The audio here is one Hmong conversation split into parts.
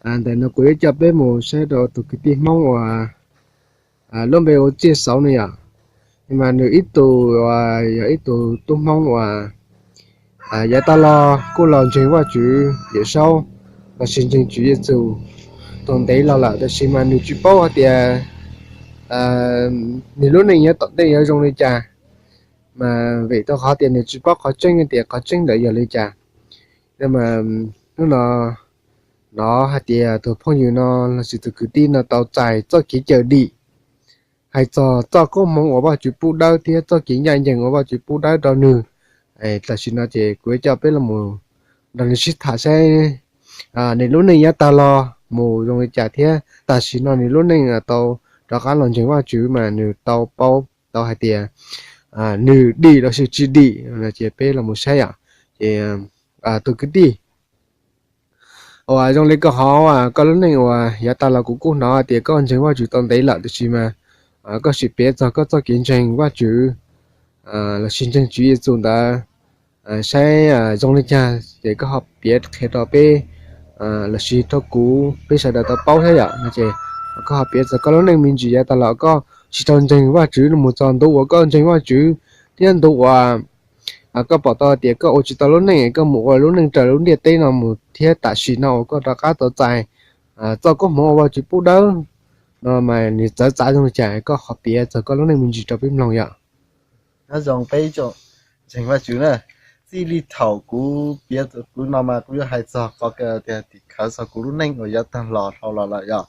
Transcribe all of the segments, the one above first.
Ntawm no kuv yuav coj peb mus saib rau tus kwv tij Hmoob uas lub npe ua Txiaj Xauv no yom. Mas nws ib tug, yog ib tug tub Hmoob uas yav tag los kuj los ntseeg Vajtswv Yawm Saub lossis ntseeg Tswv Yexus tau ntev los lawm, tab sis mas nws tsis paub hais tias nws lub neej yav tom ntej yuav zoo li cas. Mas vim rau qhov tias nws tsis paub qhov tseeb tias qhov tseeb ntawd yog li cas. Mas hnub no hnov hais tias tus phooj ywg no lossis tus kwv tij no tau txais txoj kev cawm dim hais txog txoj koob hmoov uas Vajtswv pub dawb thiab txoj kev ncaj ncees uas Vajtswv pub dawb rau nws. Tam sim no ces kuv yuav coj peb los nrog nws sib tham saib nws lub neej yav tag los mus zoo li cas thiab tam sim no nws lub neej tau rov qab los ntseeg Vajtswv mas nws tau paub tau hais tias nws dim lossis tsis dim no ces peb los mus saib yom. Ces tus kwv tij uas zoo li koj hov, koj lub neej uas yav tag los kuv kuj hnov tias koj ntseeg Vajtswv tau ntev lawm, tab sis mas koj sim piav txog koj txoj kev ntseeg Vajtswv lossis ntseeg Tswv Yexus ntawd saib zoo li cas ces koj ho piav qhia rau peb lossis rau kuv peb sawv daws tau paub thiab yom. No ces koj ho piav txog koj lub neej me ntsis yav tag los koj tsis tau ntseeg Vajtswv no mus txog ntu uas koj ntseeg Vajtswv thiab ntu uas koj pom tau tias koj ua tsis tau lub neej, koj mus ua lub neej raws lub ntiaj teb no mus thiab tam sim no uas koj rov qab tau txais txoj koob hmoov uas Vajtswv pub dawb no mas nws txawv txav zoo li cas, koj qhov piav txog koj lub neej me ntsis rau peb mloog yom. Nyob zoo peb tsoom ntseeg Vajtswv na, txij li thaum kuv piav kuv no mas kuv yuav hais txog qhov tias tim khawv txog kuv lub neej uas yav tag los dhau los lawm yom.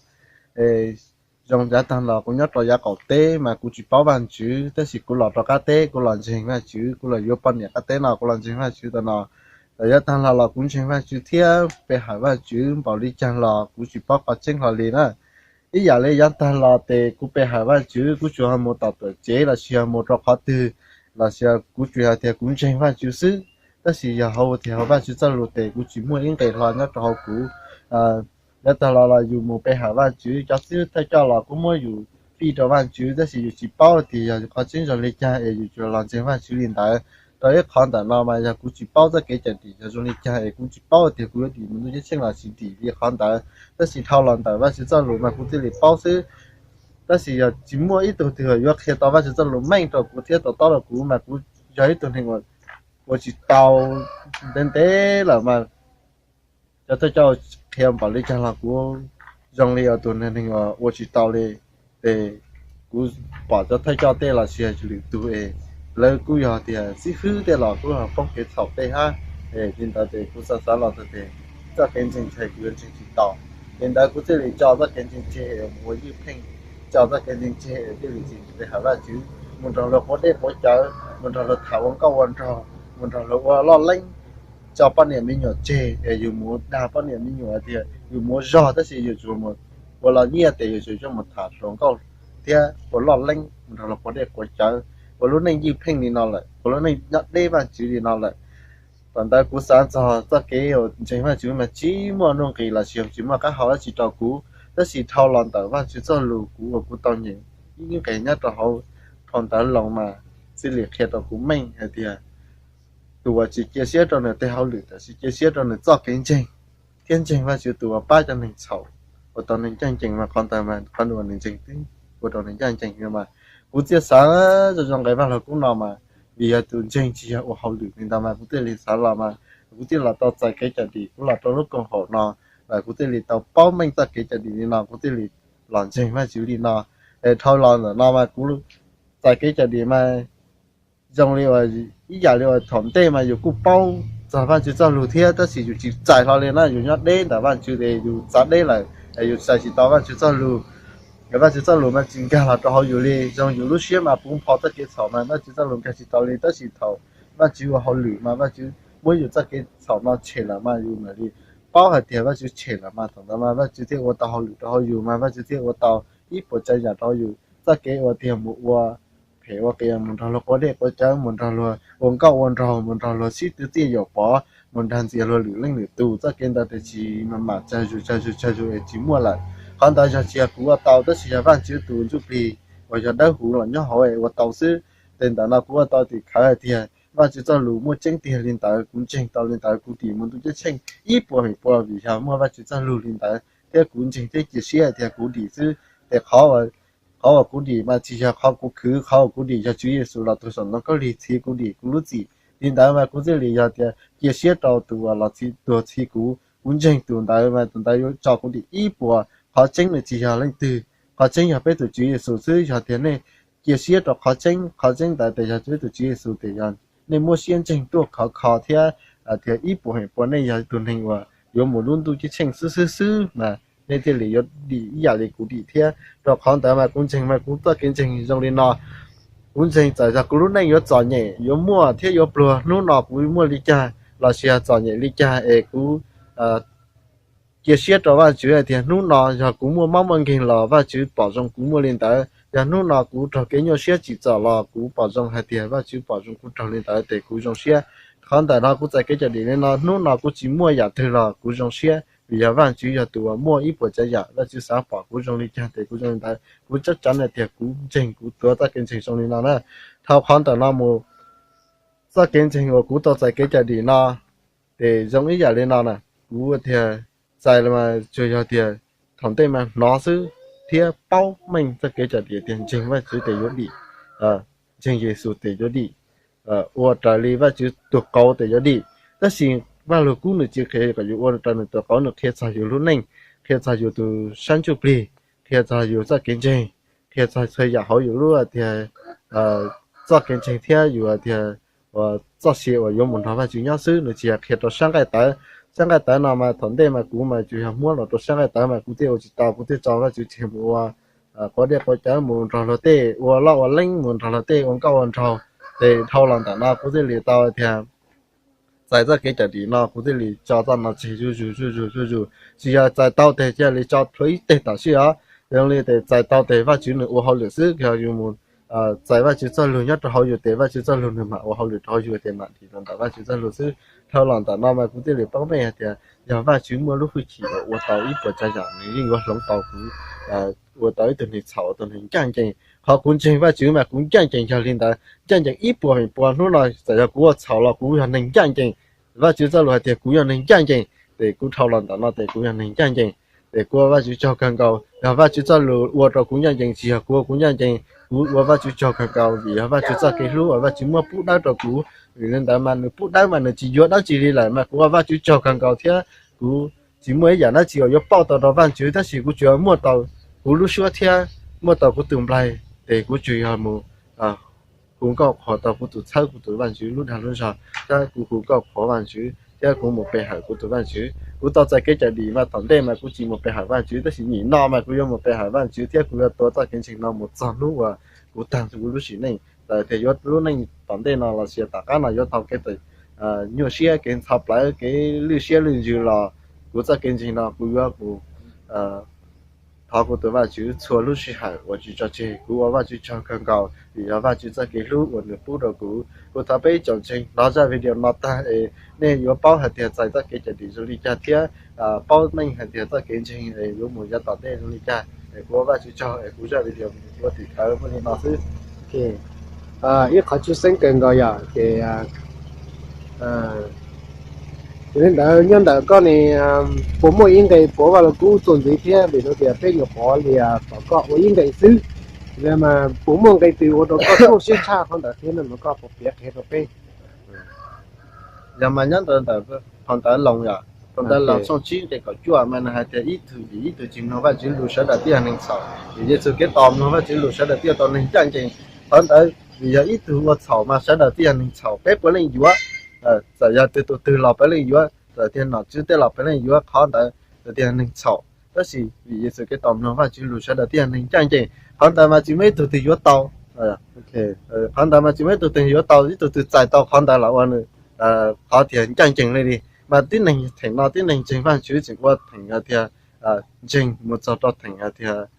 Zoo yav tag los kuv nyob rau yav qaum teb mas kuv tsis paub Vajtswv, tab sis kuv los rau qab teb kuv los ntseeg Vajtswv, kuv los yuav poj niam qab teb no kuv los ntseeg Vajtswv tam no. Thaum yav tag los los kuv ntseeg Vajtswv thiab pe hawm Vajtswv npaum li cas los kuv tsis paub qhov tseeb hlo li na. Ib yam li yav tag los ces kuv pe hawm Vajtswv kuv tsuas ho mus tom tuam tsev lossis ho mus rau qhov twg lossis kuv tsuas yog tias kuv ntseeg Vajtswv xwb, tab sis yog hauv tias hauv Vajtswv txoj lus ces kuv tsis muaj ib nqes hlo nyob rau hauv kuv. Yav tag los los yus mus pe hawm Vajtswv, cov xib hwb thawj coj los kuj muab yus fij rau Vajtswv, tab sis yus tsis paub tias yog qhov tseeb zoo li cas es yus tsuas los ntseeg Vajtswv li ntawd. Rau ib qhov ntawm no mas yog kuv tsis paub txoj kev cawm dim yog zoo li cas es kuv tsis paub tias kuv yuav dim mus ntuj ceeb tsheej lossis dim li qhov ntawd, tab sis dhau los ntawm Vajtswv txoj lus mas kuv thiaj li paub xwb. Tab sis yog tsis muaj ib tug twg yuav qhia tau Vajtswv txoj lus meej rau kuv thiab to taub rau kuv mas kuv yog ib tug neeg uas ua tsis tau ntev ntev lawm mas cov thawj coj qhia npaum li cas los kuv zoo li tus neeg uas ua tsis tau li. Ces kuv pom cov thawj coj tej los sis lwm tus es lawv kuj yog tias xib hwb tej los kuj poob kev txhaum tej hab. Es li ntawd ces kuv xav xav los tias txoj kev ntseeg ces kuv yuav ntseeg tsis tau. Li ntawd kuv thiaj li tso txoj kev ntseeg tseg es mus ua ywj pheej, tso txoj kev ntseeg tseg es thiaj li tsis pe hawm Vajtswv, mus nrog luag quav dej quav cawv, mus nrog luag tham ua nkauj ua nraug, mus nrog luag ua loj leeb, tso poj niam me nyuam tseg es yus mus dag poj niam me nyuam tias yus mus ua zog tab sis yus tsuas mus ua los nyiaj ces yus tsuas coj mus tham hluas nkauj thiab ua loj leeb, mus nrog luag quav dej quav cawv, ua lub neej ywj pheej li no lawm, ua lub neej nyob deb Vajtswv li no lawm. Thaum ntawd kuv xav txog txoj kev ntseeg Vajtswv mas tsis muaj nuj nqis los sis tsis muaj qab hau dab tsi rau kuv, tab sis dhau los ntawm Vajtswv txoj lus kuv uas kuv tau nyeem ib nqes nyob rau hauv phau ntawv Loos mas txij li qhia rau kuv meej hais tias tus uas tsis cia siab rau nws tej hauj lwm tab sis cia siab rau nws txoj kev ntseeg thiab ntseeg Vajtswv tus uas pab cov neeg txhaum ua tau neeg ncaj ncees mas qhov ntawd mas qhov uas nws ntseeg twb ua rau nws ncaj ncees li mas. Kuv thiaj xav zoo zoo nqe Vaj Lug Kub no mas vim yog tus ntseeg tsis yog ua hauj lwm li ntawd mas kuv thiaj li xav los mas kuv thiaj los tau txais kev cawm dim, kuv los rau lub koom haum no mas kuv thiaj li tau paub meej txoj kev cawm dim li no, kuv thiaj li los ntseeg Vajtswv li no. Es dhau los ntawm no mas kuv txais kev cawm dim mas zoo li uas ib yam li uas thaum ntej mas yus kuj paub txog Vajtswv txoj lus thiab tab sis yus tsis txais hlo li na, yus nyob deb ntawm Vajtswv ces yus txav deb lawm es yus txais tsis tau Vajtswv txoj lus. Vajtswv txoj lus mas tsis nkag los rau hauv yus li, zoo yus lub siab mas puv npo txoj kev txhaum mas Vajtswv txoj lus nkag tsis tau li, tab sis thaum Vajtswv ua hauj lwm mas Vajtswv muab yus txoj kev txhaum no tshem lawm mas yus mam li paub hais tias Vajtswv tshem lawm mas thaum ntawd mas Vajtswv thiaj ua tau hauj lwm rau hauv yus mas Vajtswv thiaj ua tau ib puas tsav yam rau yus. Txoj kev ua tiag mus ua phem ua qias, mus nrog luag quav dej quav cawv, mus nrog luag ua nkauj ua nraug, mus nrog luag sib tw txiaj yaum pov, mus nrog ntxias luag lwm leej lwm tus, txoj kev ntawd ces tsis mam mam tsawg zus tsawg zus tsawg zus es tsis muaj lawm. Qhov ntawd yog tsis yog kuv ua tau tab sis yog Vajtswv tus Ntsuj Plig uas yog dawb huv los nyob hauv es ua tau xwb. Ces ntawm no kuv ua tau tim khawv hais tias Vajtswv txoj lus muaj tseeb tiag li ntawd, kuv ntseeg tau li ntawd, kuv dim mus ntuj ceeb tsheej ib puas feem pua vim yog muaj Vajtswv txoj lus li ntawd. thiab kuv ntseeg thiab cia siab tias kuv dim xwb. Ces qhov uas kuv dim mas tsis yog qhov kuv khwv, qhov uas kuv dim yog Tswv Yexus los tuag saum ntoo khaub lig txhiv kuv dim kuv lub txim. Li ntawd mas kuv thiaj li yog tias cia siab rau tus uas los txhiv, tuag txhiv kuv. Kuv ntseeg tus ntawd mas tus ntawd yuav tso kuv dim ib puas. Qhov tseeb nws tsis yog leej twg, qhov tseeb yog peb tus Tswv Yexus xwb. Yog tias nej cia siab rau qhov tseeb, qhov tseeb ntawd ces yog peb tus Tswv Yexus, ces yog nej muab siab ntseeg tuaj khov kho thiab tias ib puas feem pua nej yog tus neeg uas yuav mus lub ntuj ceeb tsheej xwb xwb xwb mas nej thiaj li yuav dim ib yam li kuv dim thiab. Rau qhov ntawd mas kuv ntseeg mas kuv txoj kev ntseeg zoo li no. Kuv ntseeg txawm yog kuv lub neej yuav txom nyem, yuav muaj thiab yuav pluag, hnub no kuv muaj li cas los sis yog txom nyem li cas es kuv cia siab rau Vajtswv hais tias hnub no yog kuv muaj mob muaj nkeeg los Vajtswv pom zoo kuv muaj li ntawd. Yog hnub no kuv raug kev nyuaj siab tsim txom los kuv pom zoo hais tias Vajtswv pom zoo kuv raug li ntawd ces kuv zoo siab. Qhov ntawm no kuv txais kev cawm dim li no, hnub no kuv tsis muaj yam twg los kuv zoo siab vim yog Vajtswv yog tus uas muaj ib puas tsav yam. Vajtswv xav pom kuv zoo li cas ces kuv zoo li ntawd. Kuv tseeb tseeb hais tias kuv ntseeg, kuv tuav txoj kev ntseeg zoo li no na. Dhau qhov ntawm no mus, txoj kev ntseeg uas kuv tau txais kev cawm dim no ces zoo ib yam li no na. Kuv tias txais los mas tsuas yog tias thaum ntej mas hnov xwb thiab paub meej txoj kev cawm dim tias ntseeg Vajtswv ces yuav dim, ntseeg Yexus ces yuav dim, ua raws li Vajtswv tus qauv ces yuav dim. Tab sis Vajluskub nws tsis qhia kom yus ua raws nws tus qauv, nws qhia txog yus lub neej, qhia txog yus tus sab ntsuj plig, qhia txog yus txoj kev ntseeg, qhia txog txhua yam hauv yus lub tias txoj kev ntseeg thiab yus tias txoj sia uas yuav mus nrog Vajtswv nyob xwb, nws tsis yog qhia rau sab nqaij tawv. Sab nqaij tawv no mas thaum ntej mas kuv mas tsuas yog muab los rau sab nqaij tawv mas kuv thiaj ua tsis tau, kuv thiaj tso Vajtswv tseg mus ua quav dej quav cawv, mus nrog luag tej ua loj ua leeb, mus nrog luag tej ua nkauj ua nraug. Ces dhau los ntawm no kuv thiaj li tau tias txais txoj kev cawm dim no, kuv thiaj li tso txoj no tseg zuj zus zuj zus zuj zus. Tsis yog txais tau tes cia li tso plhuav ib teg tam sim os. Yog li ces txais tau tes Vajtswv nws ua hauj lwm xwb, yog yus mus txais Vajtswv txoj lus nyob rau hauv yus tes Vajtswv txoj lus nws mam ua hauj lwm rau hauv yus tes mam dim los ntawm Vajtswv txoj lus xwb. Dhau los ntawm no mas kuv thiaj li paub meej hais tias yog Vajtswv muaj lub hwj chim uas ua tau ib puas tsav yam, nws yeej yuav hloov tau kuv ua tau ib tug neeg txhaum, ua tus neeg ncaj ncees. Qhov kuv ntseeg Vajtswv mas kuv ncaj ncees yog li ntawd, ncaj ncees ib puas feem pua. Hnub no txawm yog kuv ua txhaum los kuv yog neeg ncaj ncees. Vajtswv txoj lus hais tias kuv yog neeg ncaj ncees, ces kuv dhau los ntawm no ces kuv yog neeg ncaj ncees. Ces kuv ua Vajtswv tsaug kawg nkaus, yog Vajtswv txoj lus ua rau kuv ncaj ncees, tsis yog kuv ua kuv ncaj ncees. Kuv ua Vajtswv tsaug kawg nkaus vim yog Vajtswv txoj kev hlub uas Vajtswv muab pub dawb rau kuv. Vim li ntawd mas nws pub dawb mas nws tsis yuav dab tsi li lawm mas kuv ua Vajtswv tsaug kawg nkaus thiab kuv tsis muaj ib yam dab tsi uas yuav pauj tau rau Vajtswv, tab sis kuv tsuas muaj tau kuv lub suab thiab muaj tau kuv tus nplaig, ces kuv tsuas yog mus hu nkauj qhuas tau kuv tus txhawb kuv tus Vajtswv lub dag lub zog, thiab kuv hu nkauj qhuas Vajtswv thiab kuv mus pe hawm kuv tus Vajtswv. Kuv tau txais kev cawm dim mas thaum ntej mas kuv tsis mus pe hawm Vajtswv, tab sis nim no mas kuv yuav mus pe hawm Vajtswv thiab kuv yuav tuav txoj kev ntseeg no mus txog hnub uas kuv tag kuv lub sim neej. Txawm tias yuav lub neej tom ntej no los sis tom qab no yuav tau kev nyuaj siab, kev ntxhov plawv, kev lwj siab lwj ntsws los kuv txoj kev ntseeg no kuv yuav mus thov kuv tus Vajtswv txhua lub sij hawm uas tsis tso tseg. Kuv ua Vajtswv tsaug kawg nkaus vim yog Vajtswv txoj kev hlub uas nws pub rau kuv. Kuv thov peb ib tsoom ntseeg hnov zaj video no tag es nej yuav paub hais tias txais txoj kev cawm dim zoo li cas thiab paub meej hais tias txoj kev ntseeg es yuav mus yav tom ntej zoo li cas. Es kuv ua Vajtswv tsaug es kuv zaj video ua tim khawv muaj li no xwb. Ib qhov tshwj xeeb kawg nkaus yom, ces yog li ntawd nyob ntawm koj ne, puas muaj ib nqe pov Vaj Lug Kub txuas ntxiv thiab? Vim rau tias peb nyuam qhuav li tom koj ua ib nqe xwb, mas puas muaj nqe twg ua rau koj muaj siab tshaj qhov ntawd thiab no mas koj puas piav qhia rau peb? Yog mas nyob ntawm phau ntawv Loos yom, phau ntawv Loos tshooj tsib nqe kaum cuaj mas nws hais tias ib tug vim ib tug tsis mloog Vajtswv lus sawv daws twb yog neeg txhaum, vim Yexus Khetos mloog Vajtswv lus sawv daws twb yog tus neeg ncaj ncees. Qhov ntawd vim yog ib tug ua txhaum mas sawv daws twb yog neeg txhaum, peb puav leej yuav. Txawm yog tus twg los puav leej yuav, txawm tias nom tswv tej los puav leej yuav qhov ntawd, txawm tias neeg txhaum. Tab sis vim Yexus Khetos mloog Vajtswv lus sawv daws twb yog neeg ncaj ncees, qhov ntawd mas tsis muaj ib tug twg yuav tau. Qhov ntawd mas tsis muaj ib tug twg yuav tau, ib tug twg txais tau qhov ntawd los ua nws qhov tias ncaj ncees li li. Mas tib neeg theem no tib neeg ntseeg Vajtswv tseem ua theem tias ntseeg mus txog rau theem tias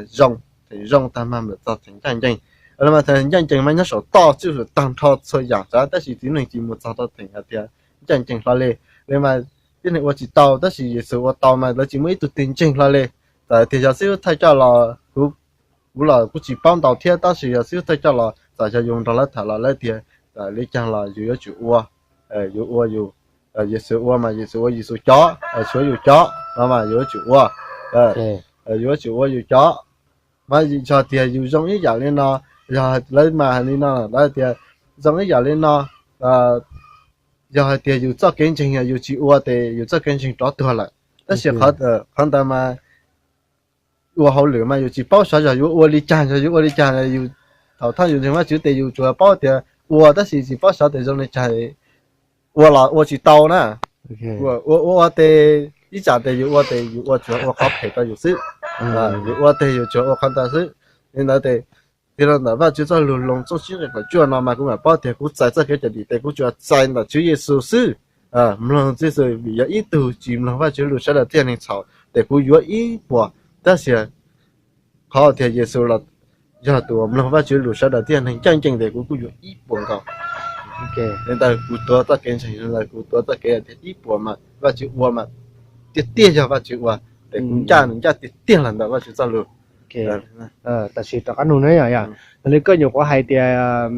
zoo, theem zoo tag mas mus txog theem ncaj ncees. Los mas theem ncaj ncees mas nyob saum toj tsuj tag nrho txhua yam tsav, tab sis tib neeg tsis mus txog rau theem tias ncaj ncees hlo li. Li mas tib neeg ua tsis tau, tab sis Yexus ua tau mas lawv tsis muaj ib tug twg ntseeg hlo li. Txawm tias yog xib hwb thawj coj los kuv los kuv tsis paub ntau thiab, tab sis yog xib hwb thawj coj los txawm yog yus nrog lawv tham los lawv tias txawm li cas los yus yuav tsum ua, yus ua yus, Yexus ua mas Yexus ua Yexus cov, tshuav yus cov no mas yus yuav tsum ua. Yuav tsum ua yus cov. Mas yog tias yus zoo ib yam li no, yog lawv mas hais li no, lawv tias zoo ib yam li no, yog hais tias yus txoj kev ntseeg yog yus tsis ua ces yus txoj kev ntseeg rov tuag lawm. Tab sis qhov ntawd mas ua hauj lwm mas yus tsis paub xyov yog yuav ua li cas, yog yuav ua li cas, yus thaum thawj yus ntseeg Vajtswv ces yus tsuas paub tias ua tab sis tsis paub xyov tias zoo li cas, ua los ua tsis tau na. Ua ua ua ces ib tsam ces yus ua ces yus ua tsuas ua qhov phem rau yus xwb. Yus ua ces yus tsuas ua qhov ntawd xwb. Li ntawd ces, tij laug, ntawm Vajtswv txoj lus Loos tshooj tsib nqe kaum cuaj no mas kuv mam paub tias kuv txais txoj kev cawm dim ces kuv tsuas txais ntawm Tswv Yexus xwb. Mloog Tswv Yexus, vim yog ib tug tsis mloog Vajtswv lus sawv daws tib neeg txhaum ces kuv yuav ib puas. Tab sis qhov tias Yexus los yog tus uas mloog Vajtswv lus sawv daws tib neeg ncaj ncees ces kuv kuj yuav ib puas nkaus. Li ntawd kuv tuav txoj kev ntseeg, li ntawd kuv tuav txoj kev tias ib puas mas Vajtswv ua mas tiag tiag yog Vajtswv ua, ces kuv ncaj, ncaj tiag tiag los ntawm Vajtswv txoj lus. Tam sim rov qab nug na, yog li koj nyuam qhuav hais tias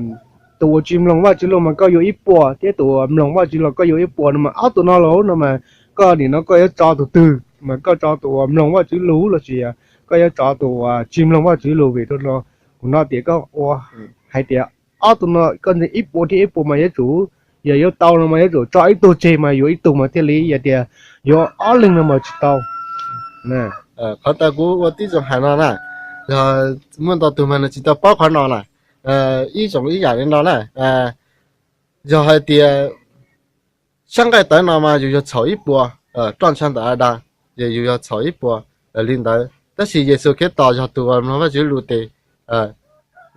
tus uas tsis mloog Vajtswv lus mas koj yuav ib puas, thiab tus uas mloog Vajtswv los koj yuav ib puas no mas ob tug no los no mas koj nim no koj yuav tso tus twg? Mas koj tso tus uas mloog Vajtswv lus lossis koj yuav tso tus uas tsis mloog Vajtswv lus? Vim rau qhov kuv hnov tias koj ua hais tias ob tug no koj ntseeg ib puas thiab ib puas mas yuav tsum, yog yuav tau no mas yuav tsum tso ib tug tseg mas yuav ib tug mas thiaj li, yog tias yuav ob leeg no mas tsis tau. Qhov ntawd kuv ua tib zoo hais no na, yog muaj ntau tug mas nws tsis tau paub qhov no na. Ib zoo ib yam li no na, yog hais tias sab nqaij tawv no mas yus yog txhaum ib puas, roj ntsha ntawm Adas, ces yus yog txhaum ib puas li ntawd. Tab sis Yexus Khetos yog tus uas mloog Vajtswv lus ces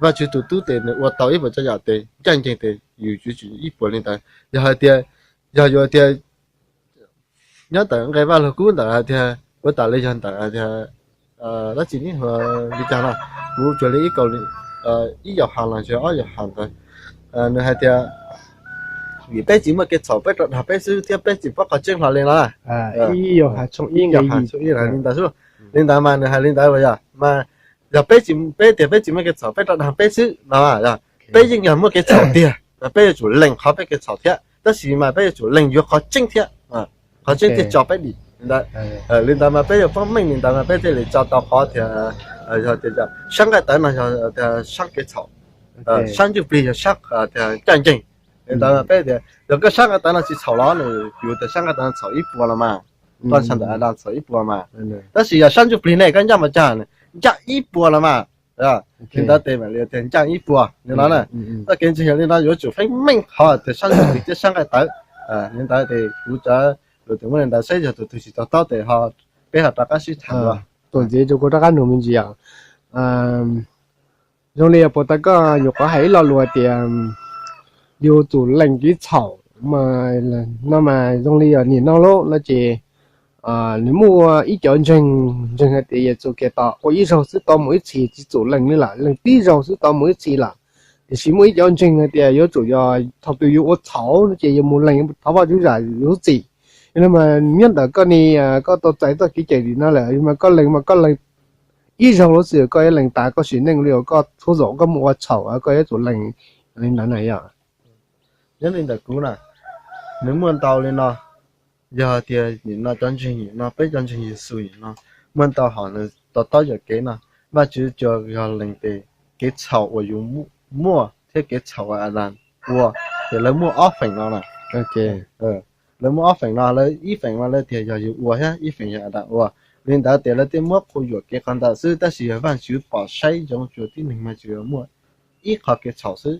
Vajtswv tus tub ces nws ua tau ib puas tsav yam ces ncaj ncees ces yus yuav tsum ib puas li ntawd. Yog hais tias, yog yus tias nyob ntawm nqe Vaj Lug Kub ntawm hais tias ua tas li yog ntawm hais tias dab tsi ne, li cas no, kuv tsuas li ib kaum, ib Yauhas los sis ob Yauhas ntawd, nws hais tias vim peb tsis muaj kev txhaum peb rov dag peb xwb thiab peb tsis paub qhov tseeb hlo li no. Ib Yauhas tshooj ib nqe yim li ntawd xwb. Li ntawd mas nws hais li ntawd yog mas, yog peb tsis, peb tias peb tsis muaj kev txhaum peb rov dag peb xwb no, peb yeej yog muaj kev txhaum tiag, peb yuav tsum lees qhov peb kev txhaum thiab, tab sis mas peb yuav tsum lees yuav qhov tseeb thiab, qhov tseeb thiaj tso peb dim ntawd. Li ntawd mas peb yuav paub meej li ntawd mas peb thiaj li tso tau qhov tias, yog tias sab nqaij tawv no yog tias sab kev txhaum, sab ntsuj plig yog sab ncaj ncees. Li ntawd mas peb tias yog koj sab nqaij tawv no tsis txhaum los nws yus tias sab nqaij tawv no txhaum ib puas los mas, roj ntsha ntawm Adas txhaum ib puas mas, tab sis yog sab ntsuj plig ne koj ncaj mas cas, ncaj ib puas los mas. Li ntawd ces mam li tias ncaj ib puas li no na. Txoj kev ntseeg yog li no yuav tsum feeb meej qhov tias sab ntsuj plig thiab sab nqaij tawv. Li ntawd ces kuv cov lus tias muaj li ntawd, saib yog tus twg tsis to taub ces ho peb ho rov qab sib tham dua. Tuam ntxiv rau kuv rov qab nug me ntsis os. Zoo li puas tas koj nyuam qhuav hais ib lo lus tias yus tsum lees kev txhaum no mas zoo li yog nim no lauj no ces nws muaj ib cov ntseeg, ntseeg hais tias Yexus Khetos ua ib zaug xwb tau mus ib txhis tsis tsum lees li lawm, lees tib zaug xwb tau mus ib txhis lawm. Tiam sis muaj ib cov ntseeg hais tias yuav tsum yog thaum twg yus ua txhaum no ces yus mus lees thov Vajtswv zam lub txim. Yog li mas nyob ntawm koj ne, koj tau txais txoj kev cawm dim no lawm mas koj lees mas koj lees ib zaug lub txim koj yuav lees tas koj sim neej li, koj txhua zaus koj mus ua txhaum koj yuav tsum lees li ntawd na yog? Nyob li ntawm kuv na, nws muaj ntau li no. Yog tias nim no cov ntseeg nim no, peb cov ntseeg Yexus nim no, muaj ntau hom nws to taub yam kev no. Vajtswv tsuas yog lees tes kev txhaum uas yus muaj thiab kev txhaum uas Adas ua, ces lawv muaj ob feem no na. Lawv muaj ob feem no, lawv ib feem mas lawv tias yog yus ua thiab ib feem yog Adas ua. Li ntawd ces lawv thiaj muab qhuas yuam kev qhov ntawd xwb, tab sis yog Vajtswv pom saib ntsoov tsuas tib neeg mas tsuas muaj ib qho kev txhaum xwb.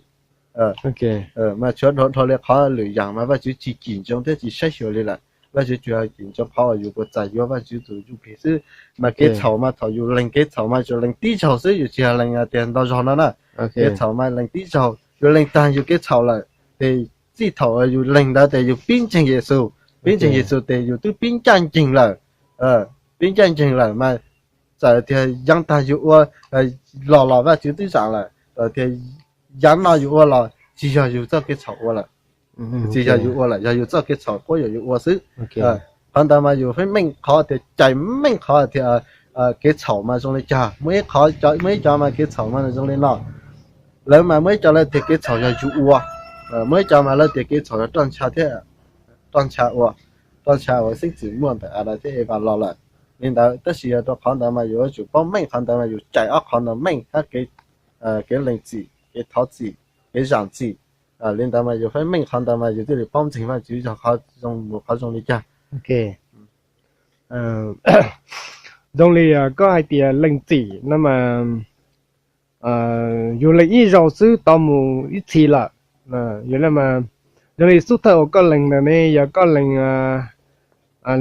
Mas tshuav dhau dhau li qhov lwm yam mas Vajtswv tsis cim ntsoov thiab tsis saib xyuas li lawm. Vajtswv tsuas cim ntsoov qhov uas yus puas txais yuav Vajtswv tus ntsuj plig xwb. Mas kev txhaum mas thaum yus lees kev txhaum mas tsuas lees tib zaug xwb, yus tsis yog lees tias ntau zaug no na. Kev txhaum mas lees tib zaug, yus lees tag yus kev txhaum lawm ces txij thaum yus lees ntawd ces yus pib ntseeg Yexus, pib ntseeg Yexus ces yus twb pib ncaj ncees lawm. Pib ncaj ncees lawm mas txawm tias yav tag yus ua los los Vajtswv twb zam lawm, txawm tias yav no yus ua los tsis yog yus txoj kev txhaum ua lawm, tsis yog yus ua lawm, yog yus txoj kev txhaum quab yuam yus ua xwb. Qhov ntawd mas yus feem meej qhov tias cais meej qhov tias kev txhaum mas zoo li cas. Muaj ib qhov, muaj ib cov mas kev txhaum mas zoo li no. Lawv mas muaj ib co lawv tias kev txhaum yog yus ua, muaj ib co mas lawv tias kev txhaum yog roj ntsha thiab, roj ntsha ua, roj ntsha uas xeeb txwm muaj ntawm Adas thiab Evas los lawm. li ntawd, tab sis yog rau qhov ntawd mas yus yuav tsum paub meej qhov ntawd mas yus cais ob qhov ntawd meej hab kev, kev lees txim, kev thov txim, kev zam txim. Li ntawd mas yus pheej meej qhov ntawd mas yus thiaj li paub ntseeg Vajtswv yog qhov zoo mus qhov zoo li cas. Zoo li koj hais tias lees txim no mas yus lees ib zaug xwb tau mus ib txhis lawm. Yog li xub thawj uas koj lees ntawd ne yog koj lees,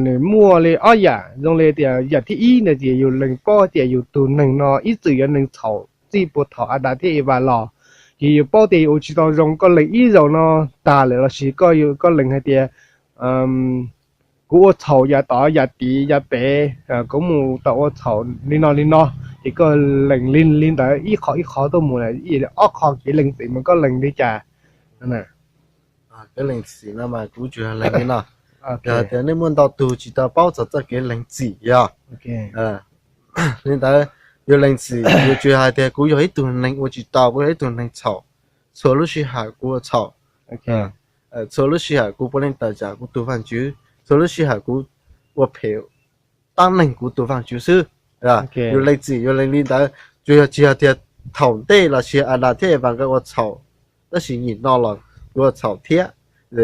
nws muaj li ob yam, zoo li tias yam thib ib ntawd ces yus lees paub tias yus tus neeg no ib txwm yog neeg txhaum txij puag thaum Adas thiab Evas los, ces yus paub tias yus ua tsis tau zoo, koj lees ib zaug no tag lawm lossis koj, koj lees hais tias kuv ua txhaum yav tod yav tid yav pem, kuv mus tau ua txhaum li no li no, ces koj lees li li ntawd ib qho ib qho tuaj mus, ob qho kev lees txim mas koj lees li cas? Kev lees txim no mas kuv tsuas lees li no, yog tias nej muaj ntau tug tsis tau paub txog txoj kev lees txim yog li ntawd, yus lees txim yus tsuas hais tias kuv yog ib tug neeg ua tsis tau, kuv yog ib tug neeg txhaum, txhua lub sij hawm kuv ua txhaum, txhua lub sij hawm kuv puav leej tawm tsam kuv tus Vajtswv, txhua lub sij hawm kuv ua phem tab neeg kuv tus Vajtswv xwb. Yus lees txim yus lees li ntawd, tsuas yog tsis yog tias thaum ntej lossis Adas thiab Evas nkawd ua txhaum, tab sis nim no los kuv ua txhaum thiab,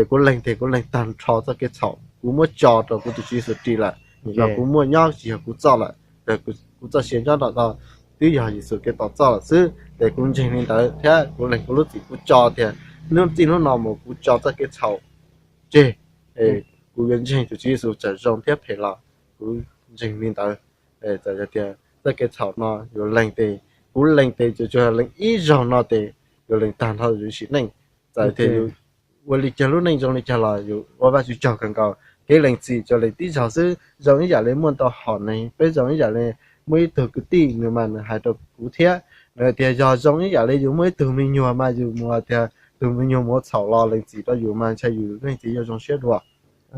kuv lees tias kuv lees tag nrho txoj kev txhaum kuv muab tso rau kuv tus Tswv Yexus ris lawm, nim no kuv muaj nyob tsis yog kuv txoj lawm, kuv txoj sia nyob rau tod twb yog Yexus Khetos txoj lawm xwb. Ces kuv ntseeg li ntawd thiab kuv lees kuv lub txim kuv tso tias hnub txij hnub no mus kuv tso txoj kev txhaum tseg, kuv yuav ntseeg tus Tswv Yexus txawm zoo thiab phem los kuv ntseeg li ntawd. Txawm yog tias txoj kev txhaum no yuav lees tes, kuv lees tes tsuas yog lees ib zaug no tes yuav lees tag nrho yus sim neej. Txawm tias yus ua li cas lub neej zoo li cas los yus ua Vajtswv tsaug kawg nkaus. Kev lees txim tsuas lees tib zaug xwb, zoo ib yam li muaj ntau hom neeg, peb zoo ib yam li muaj ib tug kwv tij nws mas nws hais rau kuv thiab, nws tias yog zoo ib yam li yus muaj ib tug me nyuam mas yus mus tias tus me nyuam mus ua txhaum los lees txim rau yus mas ntshai yus leej txiv yuav zoo siab dua.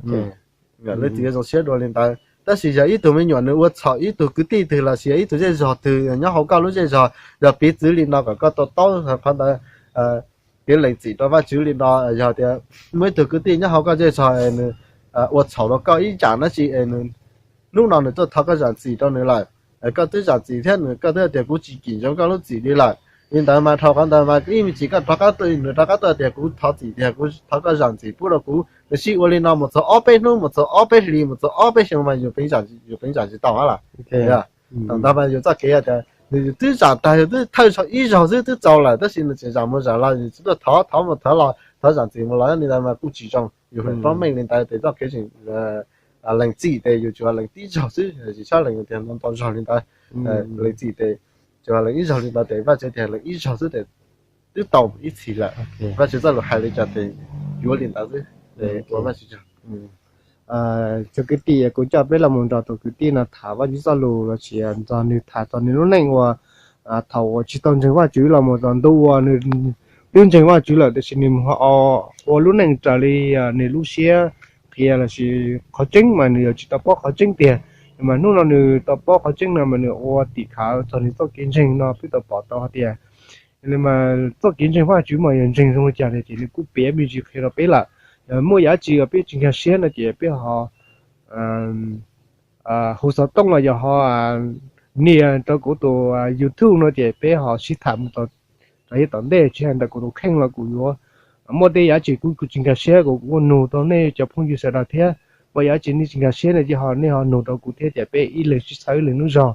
Leej txiv yuav zoo siab dua li ntawd, tab sis yog ib tug me nyuam nws ua txhaum ib tug kwv tij twg lossis yog ib tug zej zog twg nyob hauv koj lub zej zog, yog piv txwv li no kom koj to taub qhov ntawd. Kev lees txim rau Vajtswv li no yog tias muaj ib tug kwv tij nyob hauv koj zej zog es nws ua txhaum rau koj ib yam dab tsi es nws hnub no nws tuaj thov koj zam txim rau nws lawm, koj twb zam txim thiab nws, koj twb tias kuv tsis cim ntsoov koj lub txim li lawm. Li ntawd mas dhau qhov ntawd mas ib me ntsis koj rov qab tuaj, nws rov qab tuaj tias kuv thov txim tiag, kuv thov koj zam txim pub rau kuv, nws sib ua li no mus txog ob peb hnub, mus txog ob peb hlis, mus txog ob peb xyoos mas yus peev zam tsis tau lawm. Thaum ntawd mas yus txoj kev tias nws twb zam tag, yus twb thawj zaug ib zaug xwb twb txaus lawm, tab sis nws tseem zam mus zam los, nws tsis tuaj thov, thov mus thov los, thov zam txim mus los, li ntawd mas kuj tsis zoo. Yus feem pab meej li ntawd tes txoj kev lees txim tes yus tsuas lees tib zaug xwb, tsis txhob lees tias ntau ntau zaug li ntawd. Lees txim tes tsuas lees ib zaug li ntawd tes Vajtswv tias lees ib zaug xwb tes twb tau ib txhis lawm. Vajtswv txoj lus hais li cas tes yuav li ntawd xwb. Ua Vajtswv tsaug. Tsoom kwv tij, kuv coj peb los mus nrog tus kwv tij no tham Vajtswv txoj lus los sis nrog nws tham txog nws lub neej uas thaum uas tsis tau ntseeg Vajtswv los mus txog ntu uas nws twb ntseeg Vajtswv lawm tab sis nws mus ua lub neej raws li nws lub siab qhia los sis qhov tseeb mas nws yuav tsis tau paub qhov tseeb tiag. Mas hnub no nws tau paub qhov tseeb no mas nws ua tim khawv txog nws txoj kev ntseeg no peb tau pom tau hais tias mas txoj kev ntseeg Vajtswv mas yog ntseeg zoo li cas tiag ces nws kuj piav me ntsis qhia rau peb lawm. Yog muaj yam dab tsi uas peb tsis nkag siab no ces peb ho hu xov tooj los yog ho nias rau kuv tus YouTube no ces peb ho sib tham mus rau yav tom ntej. Tsis hais ntawm kuv tus kheej los kuv yuav muaj tej yam dab tsi kuv tsis nkag siab kuv kuj nug rau nej cov phooj ywg sawv daws thiab. Muaj yam dab tsi nej tsis nkag siab no ces ho nej ho nug rau kuv thiab ces peb ib leeg sib txhawb ib leeg lub zog.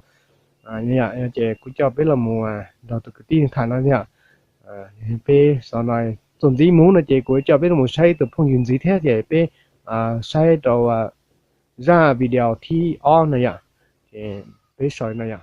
Ces kuv coj peb los mus nrog tus kwv tij tham no thiab. Peb xav no txuas ntxiv mus no ces kuv coj peb los saib ib tug phooj ywg ntxiv thiab ces peb saib rau zaj video thib ob no yom. Ces peb so no yom.